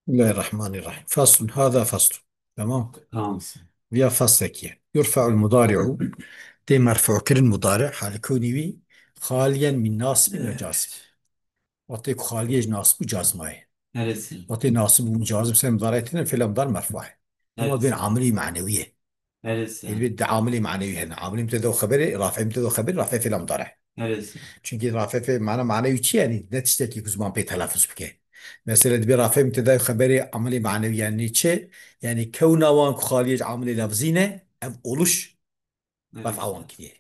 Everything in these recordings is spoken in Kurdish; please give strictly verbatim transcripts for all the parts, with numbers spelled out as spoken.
Bismillahirrahmanirrahim. Faslun, hâzâ faslun. Tamam. Tamam. Viya faslekî ye. Yurfe'ul mudari'u, tê merfû kirin mudari, hali kewnî wî xaliyen min nasbin ve cazim. Wextê ku xaliyê ji nasb û cazma ye. Wextê nasb û cazim ser mudari tine, fêla mudari merfû ye. Ama Evet. bên amilî manewî ye. Elbette. Elbet di amilê manewî hene. Amilê müteda û xeberê, rafê müteda û xeberê, rafê fêla mudari. Elbette. Çünkü rafê fê mana manewî çi yani? Ne tiştekî ku ziman pê telaffuz bike. Mesela dibê rafê müteda û xeberê amilê manewî yani çi? Yani kewna wan ku xaliyê ji amilê lafzî ne, ev oluş Evet. raf'a wan kiriye.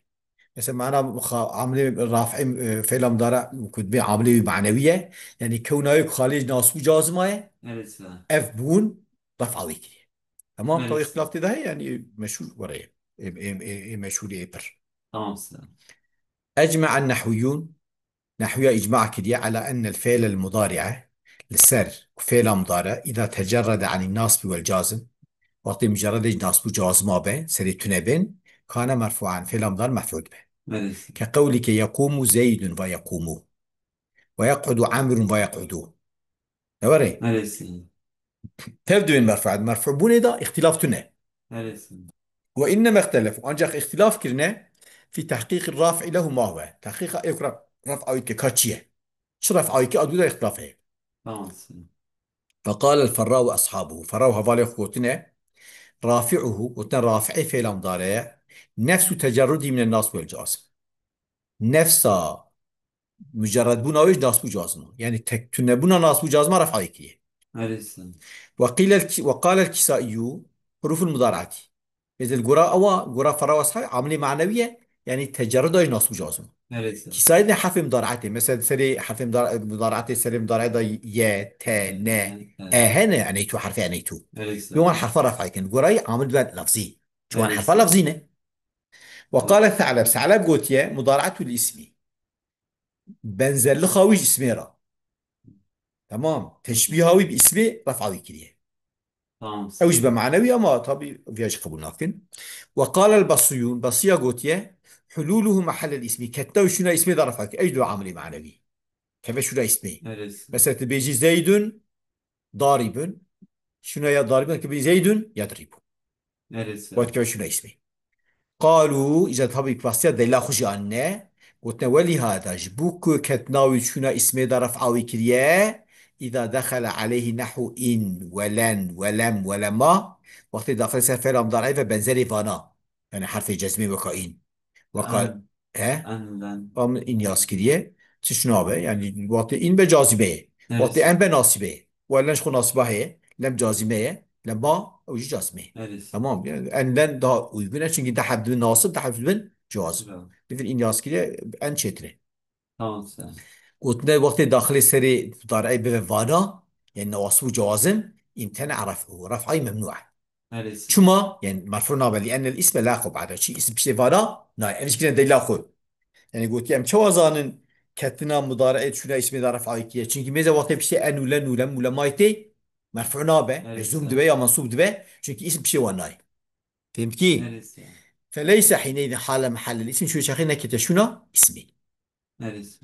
Mesela mana xa-, amilê raf'ê, e, fêla mudari ku dibê amilê wî manewî ye. Yani kewna wê ku xaliyê ji nasb û cazima ye, Elbette. ev bûn raf'a wê kiriye. Tamam, taw Evet. îxtilaf tê de heye, yani meşhur were ye. Ê, ê, ê, ê meşhurê ê pir. Tamam, sağ ol. Ecme'en nehwiyun, nehwiya icma kiriye, ala ennel fe'lel mudari'e, li ser ku fêla mudari, îza tecerrede anin nasbi vel cazim, wextê mucerredê ji nasb û cazima be, serê tune bên, kane merfu'an, fêla mudari merfu dibe. Evet. Ke qewlike yekumu Zeydun ve yekumu. Ve yek'udu Amrun ve yek'udu. Ne were? Evet. Tev dibên merfu. Merfu bûnê de îxtilaf tune. Evet. Ve inneme îxtelefu. Ancak îxtilaf kirine fi tehqîqi raf'i lehu ma huve. Tehqîqa ê ku raf-, raf'a wî ke ka çi ye? Çi raf'a wî ke a dû de îxtilaf heye. Tamam. Ve qâlel Ferra ve ashabuhu. Ferra û hevalê xwe gotine, rafi'uhu, gotine rafi'ê fêla mudari'e, nefsu tecerrudî mine nasb vel cazim. Nefsa mucerredbûna wê ji nasb û cazma. Yani tek tunebûna nasb û cazma raf'a wê kiriye. Elbette. Ve qîlel ki-, ve qâlel Kisaiyu huruful mudari'atî. Êdî li gora ewa, gora Ferra û ashabê amilê manewî ye, yani tecerruda ji nasb û cazma. Evet. Kisayî de herfê mudari'atê, mesela serê herfê mudar-, mudari'atê serê mudari'ê de ye, te, ne, Evet. e hene, eneytu, herfê eneytu. Evet. Bi wan herfa raf'a kin. Gora yî amil ben lafzî. Çi wan Evet. herfa lafzî ne. Ve qale Se'leb, Se'leb gotiye, mudari'atul ismi. Benzerlixa wî ji ismê re. Tamam. Teşbîha wî bi ismê raf'a wî kiriye. Tamam. Ew jî be manewî ama tabî viya jî qebûl nakin. Ve qâlel Basriyûn, Basriya gotiye, hulûluhu mehellel ismî, ketina wî şûna ismê de raf'a kiriye. Ew jî be amilê manewî. Keve şûna ismê. Evet. Mesela tu bêjî Zeydun daribun, şûna ya daribun, ke bê Zeydun yadribu. Evet. Wet keve şûna ismê. Qalû, îca tabî pastiya delîla xwe jî anîne. Gotine, welîhada, ji bo ku ketina wî çûna îsmê de ref'a wî kiriye, îza dexele aleyhî nehwu in, we len, we lem, we lema, wextê daxilê ser fêla mudari'ê ve benzerê vana. Yani herfê cezmê weka in. Weka, An. he? An len. Am in yaz kiriye. Tişt nabe. Yani wextê in be cazîbe ye. Evet. Wextê en be nasîbe ye. We len ji xwe nasîba heye. Lem cazîme ye. Lema ew jî cazîme ye. Evet. Tamam. Yani en len daha uygun e. Çünkü daha dibin nasib, daha dibin cazim. Bravo. Dibin in yaz kiriye, en çêtir e. Tamam, sen. Gotine wextê daxilê serê mudari'ê bibe vana, yani nawasib û cewazim, imtena ref'u. Ref'ayî memnû e. Evet. Çima? Yani merfu nabe, li ennel isme la xwe ba'de. Çi isim piştê vana? Na, ev jî kine delîla xwe. Yani gotiye em çawa zanin ketina mudari'ê çûna ismê de ref'a kiriye? Çünkü mêze wextê piştê en û len û lem û lemay tê, merfu nabe, Evet. meczûm dibe ya mensûb dibe. Çünkü isim piştê wan nayê. Fehmkî? Evet. Feleyse hîneydin hale mehallel isim, şu çaxê nekete şûna ismî. Evet.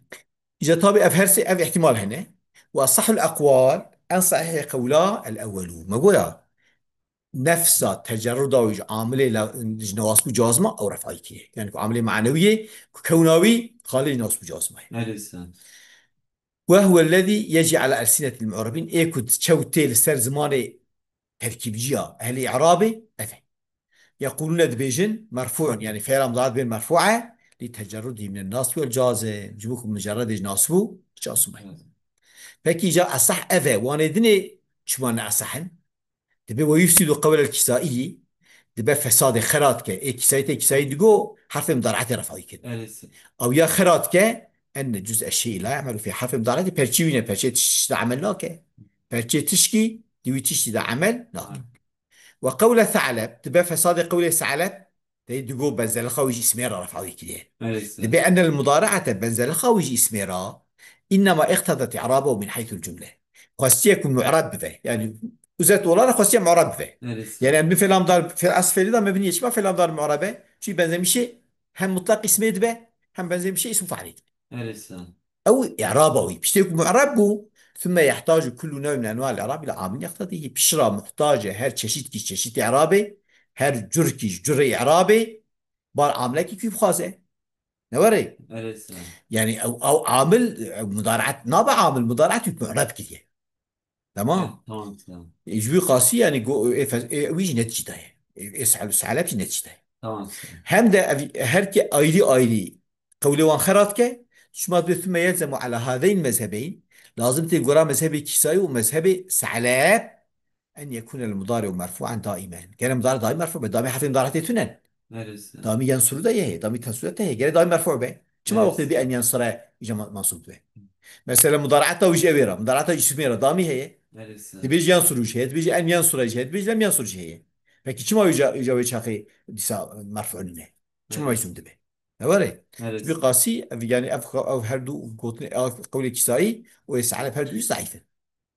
Îca tabî ev her sê ev ihtimal hene. Ve asahul aqwal, en sahihê qewla el ewwelû. Me goya nefsa tecerruda wî ji amilê la, ji nawasib û cazma ew ref'ayî kiriye. Yani ku amilê manewî yê, ku kewna wî xalê ji nawasib û cazma ye. Evet. Ve huwellezî yecî ala elsinetil mu'rabîn, ê ku diçe û tê li ser zimanê terkîbciya ehlê i'rabê, ev e. Yeqûlûne dibêjin, merfû'un, yani fêla mudari bên merfû e, li tecerrudî mine nasb wel cazim, ji bo ku mucerredê ji nasb û cazim e. Pekî îca esah ev e, wanê dinê çima ne esah in? Dibe ve yufsîdu qewlel Kîsaîyî, dibe fesadê xera dike. Ê Kîsaî tê Kîsaî digo, herfê mudari'etê ref'ayî kir. Evet. Ew ya xera dike, enne cuz'e şeyî la ya'melu fî, herfê mudari'etê perçî wî ne, perçê tişt de emel nake. Perçê tişkî, di wî tiştî de emel nake. Ve qewle Se'leb, dibe fesadê qewlê Se'leb, tê digo benzerlixa wî ji îsmê re ref'a wî kiriye. Evet. Dibe ennel mudari'ete benzerlixa wî ji îsmê re, innema iqtedet i'rabehu min heysul cumle. Xwestiye ku mu'reb bibe. Yani uzet olana xwestiye mu'reb bibe. Evet. Yani em bi fêla mudari, fêl, asl fêlî de me biniye çima fêla mudari mu'reb e? Çünkü benzemişê hem mutlak îsmê dibe, hem benzemişê îsim failê dibe. Evet. Ew i'raba wî. Piştê ku mu'reb bû, ثم يحتاج كل نوع من أنواع الإعراب إلى عامل يقتضيه. Piştre muhtac e her çeşîtkî çeşîtê i'rabê, her curkî curê i'rabê, bar amilekî ku bixwaze. Ne were? Erê, sir. Yani ew, ew amil, ew mudareat nabe amil, mudareat wî mu'reb kiriye. Tamam. Evet, tamam, tamam. E, ji wî qasî yani go-, e, fe-, e, wî jî netîcî daye. E, e, Sa'leb jî netîcî daye. Tamam, tamam. Hem de ev, her ki ayrı ayrı qewlê wan xerat ke, şima dibê ثم يلزم على هذين المذهبين, lazim tê gora mezhebê Kîsayî û mezhebê Sa'leb, أن يكون المضارع مرفوعا دائما. Gere mudare daîm merfu be, daîmî herfê mudareatê tune ne. Evet, sir. Daîmî yensurû de ye, daîmî tensurû de ye. Gere daîm merfu be. Çima Evet. wextê dibê en yensure îca ma-, mansûb be? Mesela mudareata wî jî ew ê re, mudareata îsmê re daîmî heye. Evet, sir. Dibêjî yensurû jî heye, dibêjî en yensure jî heye, dibêjî lem yensur jî heye. Peki çima îca, îca wê çaxê dîsa merfu nîne? Çima Evet. meczûm dibe? Ne were? Evet. Bi qasî, ev, yani ev, ev her du gotin, ev qewlê Kîsayî û ê Sa'leb her du zayîf in.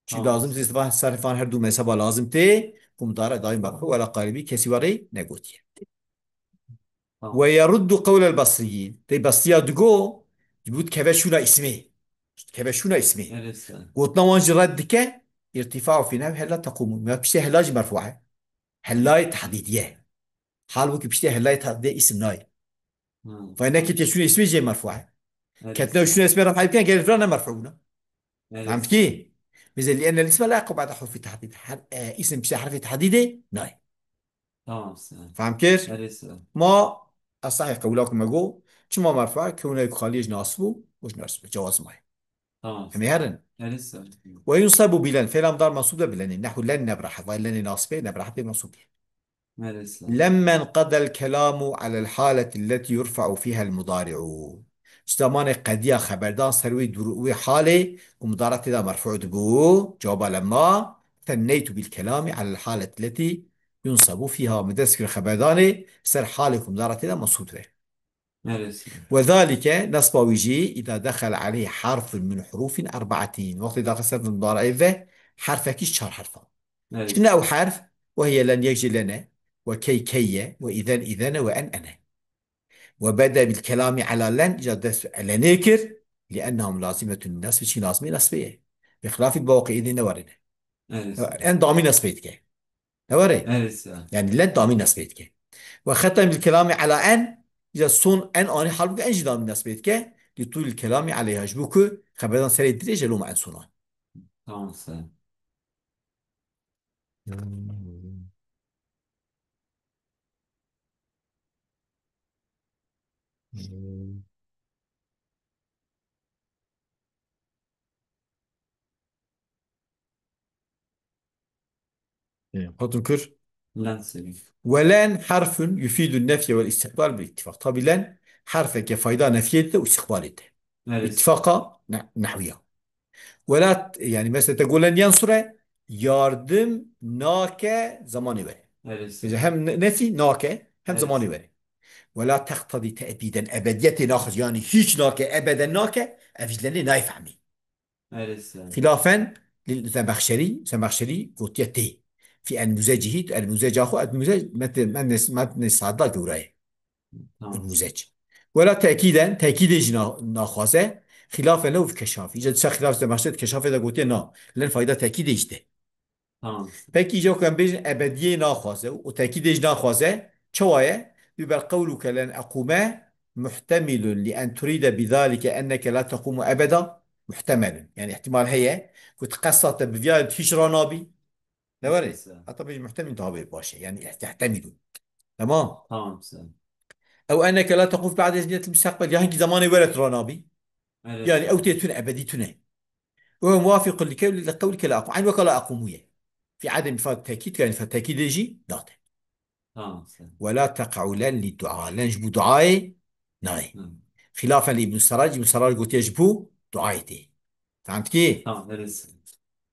Çünkü Tamam. lazim tê, sarifan her du mezheba lazim tê, ku mudare daîm merfu wela qalibî kesî were negotiye. Tamam. ويرد قول البصريين. Tê Basriya digo, bu keve şûna ismê. Keve şûna ismê. Evet, sir. Gotina wan jî red dike, ارتفاع في نحو هل لا تقوم. Ya piştê hela jî merfu e. Helayê tehdîdiye. Halbûkî piştê helayê tehdîdiye îsim nayê. Hmm. Vay neketiye şûna ismê jê merfu e. Evet. Ketine şûna ismê rafî bikin, gelê vira ne merfu bûna. Evet. Fehm kî? Bize لأن الاسم لا يقع بعد حرف تحديد. Her, e, îsim piştî herfê tehdîdê nayê. Tamam, sir. Fehm kir? Evet, sir. Ma esahê qewla ku me got, çima merfu e? Kewna ku xaliyê ji nasib û, û ji nasib. Cewaz mayê. Tamam. Em ê herin. Evet, sir. وينصب بلن. Fêla mudar mansûb de bi lenê. نحو لن نبرح. Vay lenê nasibê, nebrahe pê mansûb ye. Maalesef. لما انقضى الكلام على الحالة التي يرفع فيها المضارع. Ji demanê qediya xeberdan ser wê dur-, wê halê ku mudare tê de merfu dibû, cewaba lemma, ثنيت بالكلام على الحالة التي ينصب فيها. Min dest kir xeberdanê ser halê ku mudare tê de mensûb dibe. Maalesef. وذلك, nesba wî jî, إذا دخل عليه حرف من حروف أربعة. Wextê daxil ser mudare ve herfekî ji çar herfan. Evet. Çi ne ew herf? وهي لن, yek jê len e, وكي key e, وإذا إذا ne, وأن en e. وبدأ بالكلام على لن, îca dest bi lenê kir, لأنها ملازمة للنصب, çi lazimê nesbê ye. بخلاف البواقي, êdî ne were ne. Evet. En daîmî nesbê dike. Ne were? Evet, sir. Yani لن daîmî nesbê dike. وختم بالكلام على أن, îca son en anî halbûkî en jî daîmî nesbê dike. لطول الكلام عليها, ji bo ku xeberdan serê dirêj e loma en sona. Tamam, sir. Ee, Hatun Kür. Len seviye. ولن حرف يفيد النفي والاستقبال بالاتفاق. Tabi len herfeke fayda nefiyê de û istiqbalê de. Evet. İttifaka ne-, nehwiya. Wela t-, yani mesela te got لن ينصر, yardım nake zamanê were. Evet. Mesela hem ne-, nefi nake, hem Evet. zamanê were. ولا تقتضي تأبيدا, ebediyetê naxwaz, yani hiç nake, ebeden nake, ev ji lenê nayê fehmî. Evet, sir. خلافا للزمخشري, Zemexşerî gotiye tê. في أنموذجه, Enmûzeca xwe, Enmûzec metê, metnê, metnê Se'da gewra ye. Tamam. Enmûzec. ولا تأكيدا, tekîdê jî na-, naxwaze. خلافا له في الكشاف. Îca disa xilaf Zemexşerî Keşafê de gotiye na. Len fayda tekîdê jî de. Tamam. Pekî îca ku em bêjin ebediyê naxwaze û tekîdê jî naxwaze, çawa ye? Dibê قولك لن أقوم محتمل لأن تريد بذلك أنك لا تقوم أبدا محتمل. Yani ihtimal heye ku tu qesta te bi viya hiç ranabî. Ne were? Mesela. Heta bêjî muhtemîl daha wê baş e. Yani ihtehtemilu. Tamam. Tamam, sir. أو أنك لا تقوم بعد أزمنة المستقبل. Ya hinkî zamanê were tu ranabî. Evet. Yani ew tê tune, ebedî tune. وهو موافق لقول-, لقولك لا أقوم. Eyn weka لا أقوم ye. في عدم إفادة تأكيد, yani fe tekîdê jî nate. Tamam, sir. ولا تقع لن للدعاء. Len ji bo duayê nayê. Hı. خلافا لابن السراج, Îbn Serrac gotiye ji bo duayê tê. Fehm dikî? Tamam, evet.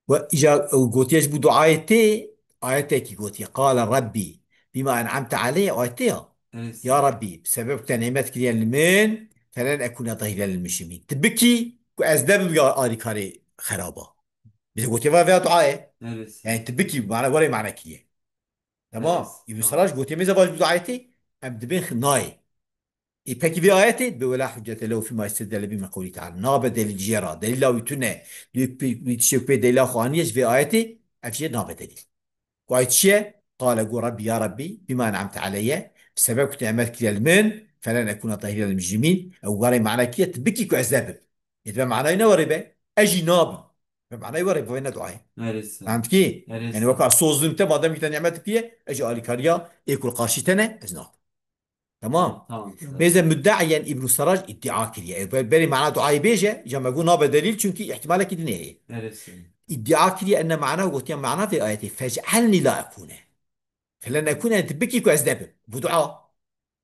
Ve îca ew gotiye ji bo duayê tê, ayetekî gotiye. قال ربي بما أنعمت علي, ayet tê ya. Evet. Ya Rabbî, bi sebeb te nîmet kiriye li min, فلن أكون ظهيرا للمجرمين. Tu bikî ku ez nebim ya alîkarê xeraba. Bi gotiye va veya duayê. Evet. Yani tu bikî, mana were mana kiriye. Tamam. Evet. Îbn Serrac gotiye mêze baş bi duayê tê, em dibên xi-, nayê. Ê pekî vê ayetê bi wela hüccete lehu fîma istedelle bî min qewlî teala. Nabe delîl jê re. Delîla wî tune. Wî pê, wî tiştê pê delîla xwe aniye ji vê ayetê, ev jê nabe delîl. Ku ayet çi ye? Qale got Rabbî ya Rabbî bîma en'emte aleyye. Bi sebeb ku tu nimet kiriye li min, felen ekûne zehîren lil mucrimîn. Ew warê mana kiriye, tu bikî ku ez nebim. Ê dibe manayê ne warê be. Ez jî nabim. Ve manayê warê be, ne duayê. Neresi? Fehmtikî? Neresi? Yani weka soz din te, madem ki te nimet kiriye, ez jî alîkariya ê ku li qarşî te ne, ez nabim. Tamam. Tamam. Mêze müddeayen Îbnû Serrac îddia kiriye. E, be-, berê mana duayê bêje, ja me got nabe delîl, çünkü ihtimalekî din heye. Neresi? İddia kiriye enne mana, gotiye mana vê ayetê, "Fec'elnî la ekûne." Felen ekûne, tu bikî ku ez nebim. Bu dua.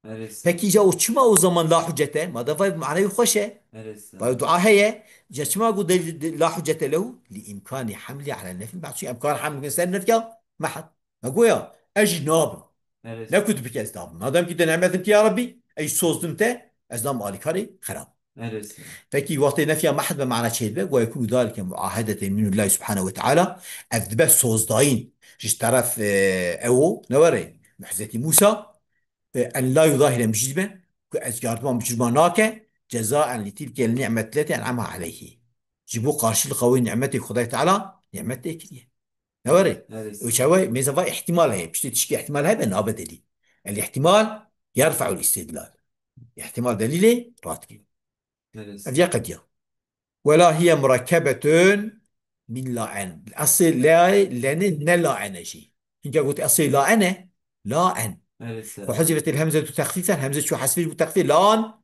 Neresi? Peki ja o çima o zaman la hüccete? Madem vay manayê xweş e. Neresi? Vay dua heye. Ja çima got delîl, de-, la hüccete lehu? Li imkani hamli ala nefil. Bak, çünkü imkan hamli ser nefya mahd. Me goya, ez jî nabim. Neresi? Ne ku tu bikî ez nabim. Madem ki te nimetim ki ya Rabbi, ez soz dim te, ez nam alîkarê xerab. Neresi? Peki wextê nefya mahd be mana çê dibe? Ve yekûnu zalike muahedeten minallahi subhanehu ve teala. Ev dibe sozdayîn. Ji teref, e, ewo, ne were? Hezretî Musa, e, en la yuzahire mucrimen, ku ez yardima mucrima nake, cezaen li tilkel ni'met leti en'ama aleyhi. Ji bo qarşiliqa wê nimetê Xwedayê Teala nimet tê kiriye. Ne were? Evet. Û çawa mêze va ihtimal heye. Piştê tişkî ihtimal hebe nabe delîl. El ihtimal yerfe'ul istidlal. İhtimal delîlê rat kiriyo. Evet. Ev ya qediya. Wela hiye murekkebetun min la en. Eslê la, lenê ne la en e jî. Hinka got eslê la en e. La en. Evet. Ve huzibetil hemzetu tehfîfen, hemze çû hesfî bu tehfîf lan.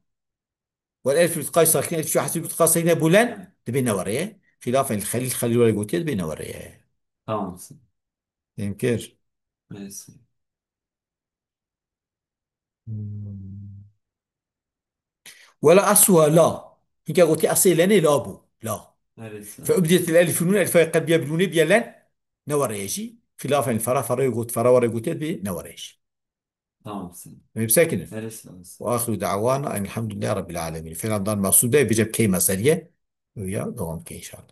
Wal elif iltiqay sakin, elif çû hesfî bu iltiqa sakine bû len, dibê ne were ye. Xilafen li Xelîl, Xelîl were gotiye, dibê ne were ye. Tamam. Fehmkir. Neresi? Hmm. Wela esluha la. Hinka gotî eslê lenê la bû. La. Neresi? Fe ubdiletil elif nun, elifayê qelbiye bi nûnê biye len. Ne were ye jî. Xilafen fera, fera got, fera were gotiye bi ne were ye jî. Tamam. Em bisekinin. Neresi? Neresi? Ve axiru da'wana enilhamdülillahi rabbil alemin. Filan dan maqsûd e, bicep key meseliye. Ya, devam ke inşallah.